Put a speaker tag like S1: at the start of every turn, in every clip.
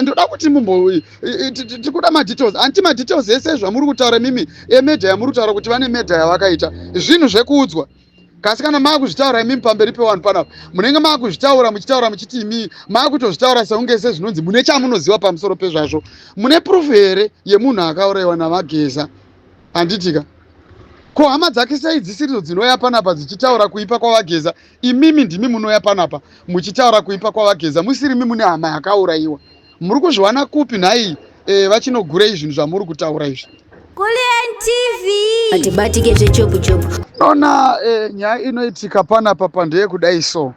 S1: Ndoda kuti mumbo tikuda madetails, anti madetails ese zvamuri kutaura imimi emurder yamuri kutaura kuti vane murder yavakaita, zvinhu zvekuudzwa. Kasi kana maakuzvitaura imimi pamberi pevanhu panapa, munenge maakuzvitaura muchitaura muchiti imi maakutozvitaura seunge sezvinonzi mune chamunoziva pamusoro pezvazvo. Mune proof here yemunhu akaurayiwa naVaGeza, handitika? Ko hama dzake sei dzisiridzo dzinouya panapa dzichitaura kuipa kwaVaGeza? Imimi ndimi munouya panapa muchitaura kuipa kwaVaGeza, musirimi mune hama yakaurayiwa. Muri kuzviwana kupi nhai, vachinogurei zvinhu zvamuri kutaura izvi?
S2: Kulliant TV.
S3: Atibatike zvechopu chopu.
S1: Nona nyaya inoitika panapa pandeyekudai. So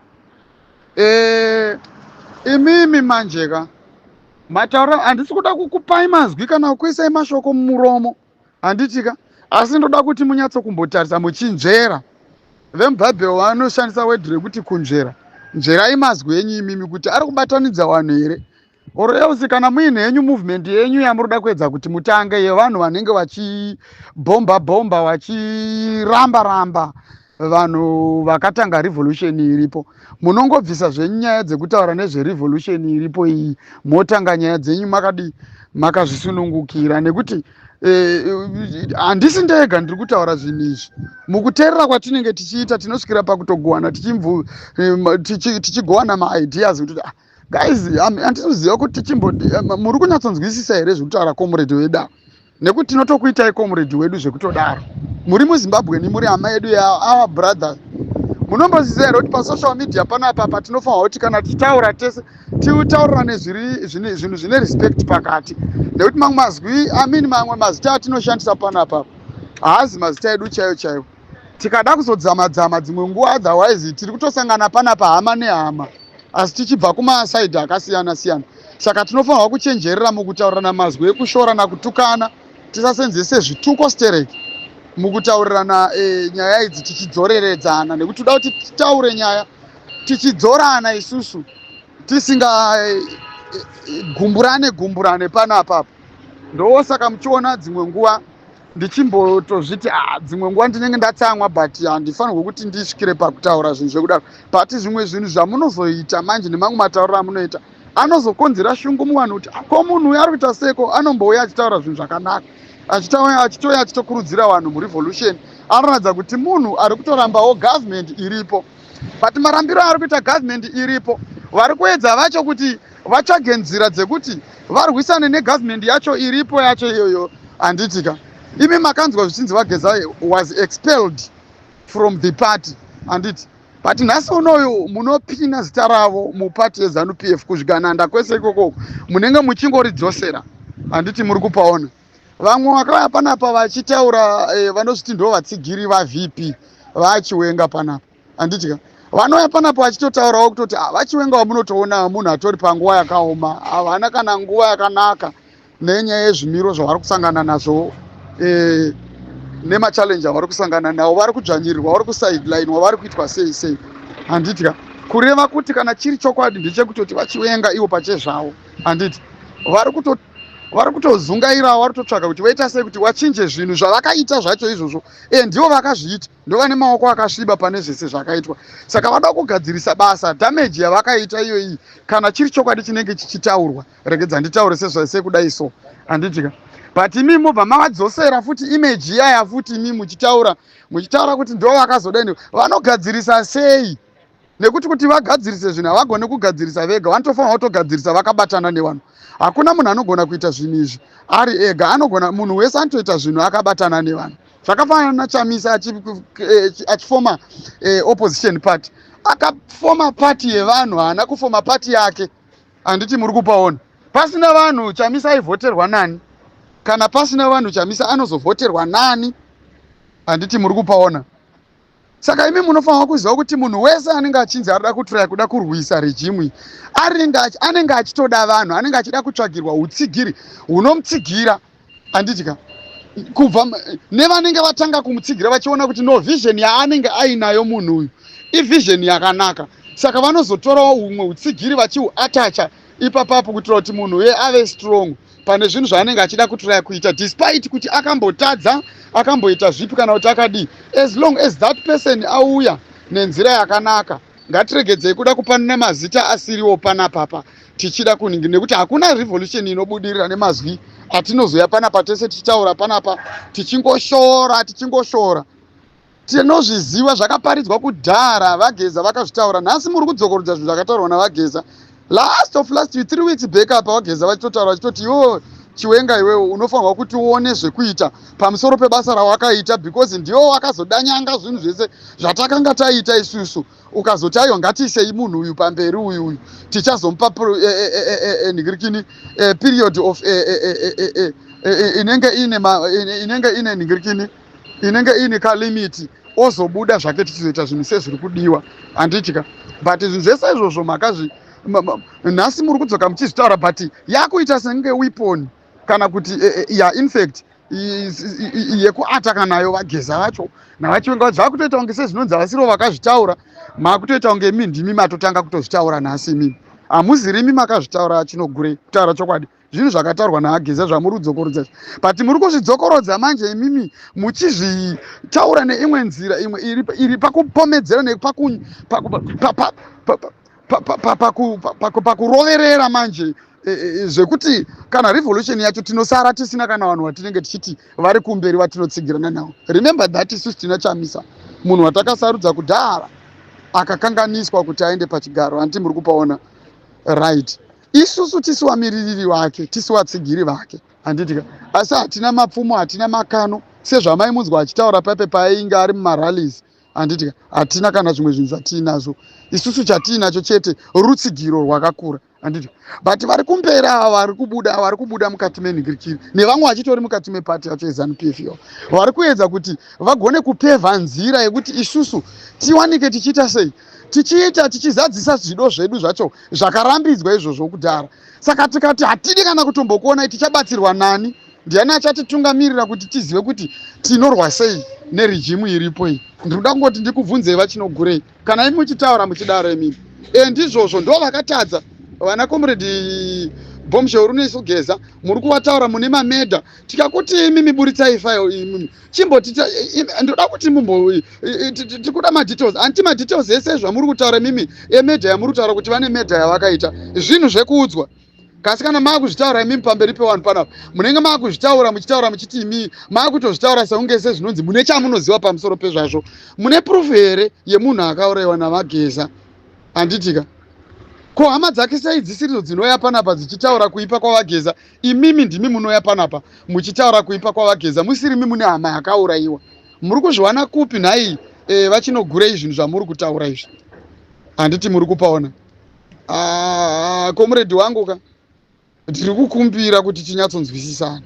S1: imimi manjeka mataura, handisi kuda kukupai mazwi kana kuisai mashoko mumuromo, handitika? Asi ndoda kuti munyatsokumbotarisa muchinzvera. Vemubhaibheri vanoshandisa word rekuti kunzvera. Nzverai mazwi enyu imimi kuti ari kubatanidza vanhu here, or else kana muine henyu movement yenyu yamuroda kuedza kuti mutange yevanhu vanenge vachibhomba bhomba, vachiramba ramba vanhu vakatanga revolution iripo, munongobvisa zvenyu nyaya dzekutaura nezverevolution iripo iyi, motanga nyaya dzenyu makadi makazvisunungukira. Nekuti handisi ndega ndiri kutaura zvinhu izvi. Mukuteerera kwatinenge tichiita, tinosvikira pakutogowana tichigowana maideas kuti, ah, guys, handinoziva kuti tichimbo muri kunyatsonzwisisa here zvekutaura comrade wedu ava, nekuti tinotokuitai comrade wedu zvekutodaro. Muri muZimbabweni, muri hama yedu, yaour brother. Munomboziva here kuti pasocial media panapa patinofanirwa kuti kana tichitaura tese titaurirane zvinhu zvine respect pakati? Nekuti mamwe mazwi, I mean, mamwe mazita atinoshandisa panapa haazi mazita edu chaiyo chaiwo. Tikada kuzodzama-dzama dzimwe nguva, otherwise tiri kutosangana panapa hama nehama, asi tichibva kumasaidhi akasiyana siyana. Saka tinofanirwa kuchenjerera mukutaurirana mazwi ekushorana, kutukana. Tisasenzese zvituko stereki mukutaurirana nyaya idzi tichidzoreredzana, nekuti toda kuti titaure nyaya tichidzorana isusu, tisinga gumburane gumburane panapapa. Ndosaka muchiona dzimwe nguva ndichimbotozviti, ah, dzimwe nguva ndinenge ndatsamwa, but handifanirwi kuti ndisvikire pakutaura zvinhu zvekudaro. But zvimwe zvinhu zvamunozoita manje nemamwe matauriro amunoita anozokonzera shungu muvanhu kuti, "Ah, ko munhu uyu ari kuita seko anombouya achitaura zvinhu zvakanaka, achitouya achitokurudzira vanhu murevolution, anoratidza kuti munhu ari kutorambawo government iripo, but marambiro ari kuita government iripo, vari kuedza vacho kuti vatsvage nzira dzekuti varwisane negovernment yacho iripo yacho iyoyo," handitika? Imi makanzwa zvichinzi VaGeza was expelled from the party, handiti? But nhasi unoyu munopina zita ravo mupati yeZANU PF kuzvigananda kwese ikoko, munenge muchingoridzosera, handiti? Muri kupaona vamwe vakauya panapa vachitaura, vanozviti ndo vatsigiri vaVP vaChiwenga panapa, handitika? Vanouya panapa vachitotaurawo kutoti, ah, vaChiwenga vamunotoona munhu atori panguva yakaoma, havana kana nguva yakanaka nenyaya yezvimiro zvavari kusangana nazvo, nemachallenge avari kusangana nawo, vari kudzvanyirirwa, vari kusidelinwa, vari kuitwa sei sei, handitya? Kureva kuti kana chiri chokwadi ndechekutoti vaChiwenga ivo pachezvavo, handiti, vari kutozungairawo, vari kutotsvaga kuti voita sei kuti vachinje zvinhu zvavakaita zvacho izvozvo. Ndivo vakazviita, ndova nemaoko akasviba pane zvese zvakaitwa, saka vada kugadzirisa basa, damage yavakaita iyoyi, kana chiri chokwadi chinenge chichitaurwa. Regedza nditaure sekudai so, handitika? But imi mobva mavadzosera futi image iyaya futi, imi muchitaura kuti ndo vakazodai. Vanogadzirisa sei? Nekuti kuti vagadzirise zvinhu, havagoni kugadzirisa vega, vanotofanira kutogadzirisa vakabatana nevanhu. Hakuna munhu anogona kuita zvinhu izvi ari ega. Anogona munhu wese anotoita zvinhu akabatana nevanhu. Zvakafanana naChamisa achifoma opposition party, akafoma party yevanhu, haana kufoma party yake, handiti? Muri kupaona, pasina vanhu Chamisa aivhoterwa nani? Kana pasina vanhu Chamisa anozovhoterwa nani, handiti? Muri kupaona? Saka imi munofanira kuziva kuti munhu wese anenge achinzi arida kutraya kuda kurwisa regime iyi, anenge achitoda vanhu, anenge achida kutsvagirwa utsigiri hunomutsigira, handitika? Kubva nevanenge vatanga kumutsigira vachiona kuti no, vision yaanenge ainayo munhu uyu ivision yakanaka, saka vanozotorawo humwe utsigiri vachiuatacha ipapapo kuitira kuti munhu uye ave strong pane zvinhu zvaanenge achida kutraya kuita, despite kuti akambotadza, akamboita zvipi kana kuti akadii. As long as that person auya nenzira yakanaka, ngatiregedzei kuda kupanana mazita asiriwo panapapa. Tichida kuningi nekuti hakuna revolution inobudirira nemazwi atinozoya panapa tese tichitaura panapa, tichingoshora, tichingoshora. Tinozviziva zvakaparidzwa kudhara, vaGeza vakazvitaura. Nhasi muri kudzokorodza zvinhu zvakataurwa navaGeza last of last 3 weeks back apa. VaGeza vachitotaura vachitoti, "Iwo Chiwenga, iwewo unofanirwa kuti uone zvekuita pamusoro pebasa rawakaita, because ndiwo wakazodanyanga zvinhu zvese zvatakanga taita isusu. Ukazoti aiwa, ngatiisei munhu uyu pamberi, uyu tichazomupa nhingirikini period of inenge ine nhingirikini, inenge ine kalimit, ozobuda zvake, tichizoita zvinhu sezviri kudiwa," handitika? But zvinhu zvese izvozvo makazvi nhasi muri kudzoka muchizvitaura, but yakuita senge weapon kana kuti ya infact yekuataka nayo vaGeza vacho navaChiwenga. Zvakutoita kunge sezvinonzi havasiro vakazvitaura. Makutoita kunge imi ndimi matotanga kutozvitaura nhasi. Imimi hamuzirimi makazvitaura. Chinogurei kutaura chokwadi, zvinhu zvakataurwa naAgeza zvamuri kudzokorodza, but muri kuzvidzokorodza manje imimi muchizvitaura neimwe nzira, imwe iri pakupomedzera, nepakuroverera manje, zvekuti kana revolution yacho tinosara tisina kana vanhu vatinenge tichiti vari kumberi vatinotsigirana navo. Remember that isusu tina Chamisa, munhu watakasarudza kudhara, akakanganiswa kuti aende pachigaro, handiti muri kupaona? Right, isusu tisi vamiririri vake, tisi vatsigiri vake, handitika? Asi hatina mapfumo, hatina makano, sezvamaimunzwa achitaura paipe paainge ari mumarallies, handitika? Hatina kana zvimwe zvinhu zvatiinazvo isusu. Chatiinacho chete rutsigiro rwakakura, handiti? But vari kumberi ava, vari kubuda mukati menhingirikiri, nevamwe vachitori mukati mepati yacho yeZANU PF yo, vari kuedza kuti vagone kupevha nzira yekuti isusu tiwanike tichiita sei, tichiita, tichizadzisa zvido zvedu zvacho zvakarambidzwa izvozvo kudhara. Saka tikati hatidi kana kutombokuonai, tichabatsirwa nani? Ndiani achatitungamirira kuti tizive kuti tinorwa sei neregime iripo iyi? Ndinoda kungoti ndikubvunzei, vaChinogurei, kana imi muchitaura muchidaro imimi, e ndizvozvo ndo vakatadza vana Comrade Bombshell Runesu Geza muri kuvataura mune mamurder. Tikakuti imimi buritsai file imimi, chimboti ndoda kuti mumbo tikuda madetails, anti madetails ese zvamuri kutaura imimi emurder yamuri kutaura kuti vane murder yavakaita. Zvinhu zvekuudzwa kasi kana maakuzvitaura imimi pamberi pevanhu panapa, munenge maakuzvitaura muchitaura muchiti imi maakutozvitaura seunge sezvinonzi mune chamunoziva pamusoro pezvazvo. Mune proof here yemunhu akaurayiwa navaGeza, handitika? Ko hama dzake sei dzisiridzo dzinouya panapa dzichitaura kuipa kwavaGeza? Imimi ndimi munouya panapa muchitaura kuipa kwavaGeza, musirimi mune hama yakaurayiwa. Muri kuzviwana kupi nhai, vaChinogurei, zvinhu zvamuri kutaura izvi, handiti muri kupaona? Ah, comrade wangu ka, ndiri kukumbira kuti tinyatsonzwisisana.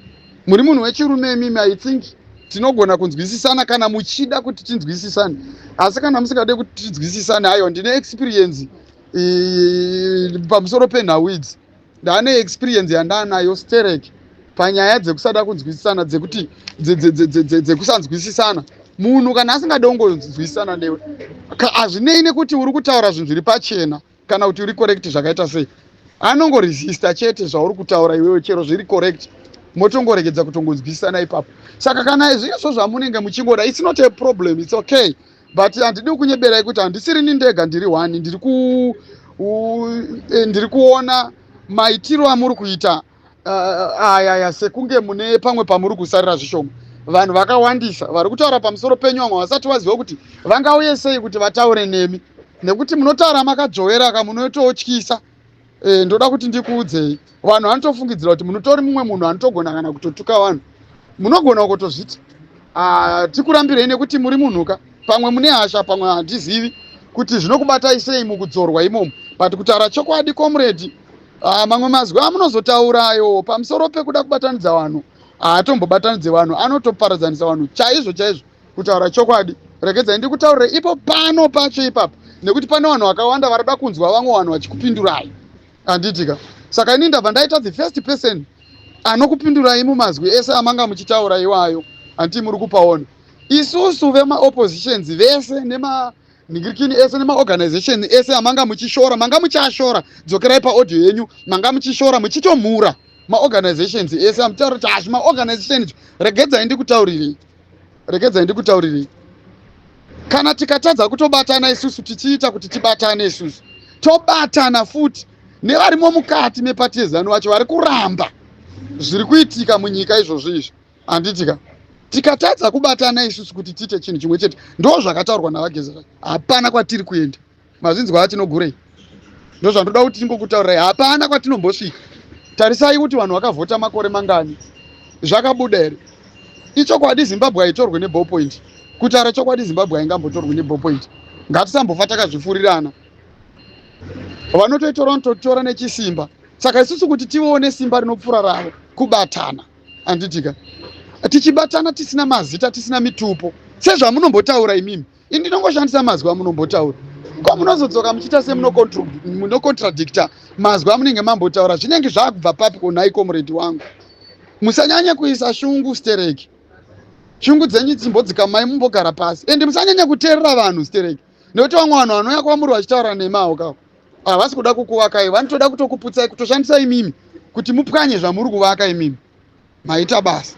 S1: Muri munhu wechirume imimi. I think tinogona kunzwisisana kana muchida kuti tinzwisisane, asi kana musingade kuti tinzwisisane, aiwa, ndine experience pamusoro penhau idzi. Ndaane experience yandaanayo sterek panyaya dzekusada kunzwisisana, dzekuti dzekusanzwisisana. Munhu kana asingade kungonzwisisana newe, hazvinei nekuti uri kutaura zvinhu zviri pachena kana kuti uri correct zvakaita sei, anongoresista chete zvauri kutaura iwewe, chero zviri correct. Motongoregedza kutongonzwisisana ipapo. Saka kana zvirizvo zvamunenge muchingoda, it's not a problem, it's okay, but handidi kunyeberai kuti handisirini ndega ndiri one ndiri kuona maitiro amuri kuita ayaya sekunge mune pamwe pamuri kusarira zvishoma. Vanhu vakawandisa vari kutaura pamusoro penyu, vamwe vasati vaziva kuti vangauye sei kuti vataure nemi, nekuti munotaura makadzvowera ka, munototyisa. Ndoda kuti ndikuudzei, vanhu vanotofungidzira kuti munotori mumwe munhu anotogona kana kutotuka vanhu. Munogona kutozviti tikurambirei nekuti muri munhuka, pamwe mune hasha, pamwe handizivi kuti zvinokubatai sei mukudzorwa imomo. But kutaura chokwadi, comrade, mamwe mazwi amunozotaurayo pamusoro pekuda kubatanidza vanhu haatombobatanidze vanhu, anotoparadzanisa vanhu chaizvo chaizvo. Kutaura chokwadi, regedzai ndikutaurire ipo pano pacho ipapo, nekuti pane vanhu vakawanda varida kunzwa vamwe vanhu vachikupindurai, handitika? Saka ini ndabva ndaita the first person anokupindurai mumazwi ese amanga muchitaura iwayo, handiti muri kupaona? Isusu vemaoppositions vese nemanhingirikini ese nemaorganization ese amanga muchishora, manga muchiashora, dzokerai paaudio yenyu, manga muchishora muchitomhura maorganizations ese amutaura kuti hazvi maorganization. Regedzai ndikutaurirei, regedzai ndikutaurirei, kana tikatadza kutobatana isusu, tichiita kuti tibatane isusu, tobatana futi. Nevarimo mukati mepati yeZanu vacho vari kuramba zviri kuitika munyika izvozvo izvi, handitika? Tikatadza kubatana isusu kuti tiite chinhu chimwe chete, ndo zvakataurwa naVaGeza, hapana kwatiri kuenda. Mazvinzwa atinogurei? Ndo zvandoda kuti tingokutaurirai, hapana kwatinombosvika. Tarisai kuti vanhu vakavhota makore mangani, zvakabuda here? Ichokwadi, Zimbabwe haitorwe neballpoint. Kutaura chokwadi, Zimbabwe haingambotorwi neballpoint. Ngatisambofa takazvifurirana. Vanotoitora vanototora nechisimba. Saka isusu kuti tione simba rinopfuura ravo, kubatana, handitika? Tichibatana tisina mazita, tisina mitupo, sezvamunombotaura imimi. Ini ndinongoshandisa mazwi amunombotaura. Ko munozodzoka muchiita semunokontradicta mazwi amunenge mambotaura, zvinenge zvakubva papi konhai comrade wangu? Musanyanye kuisa shungu stereki. Shungu dzenyu dzimbodzikamai, mumbogara pasi, ende musanyanye kuteerera vanhu stereki, nekuti vamwe vanhu vanouya kwamuri vachitaura nemawo kawo havasi kuda kukuvakai, vanotoda kutokuputsai, kutoshandisa imimi kuti mupwanye zvamuri kuvaka imimi. Maita basa.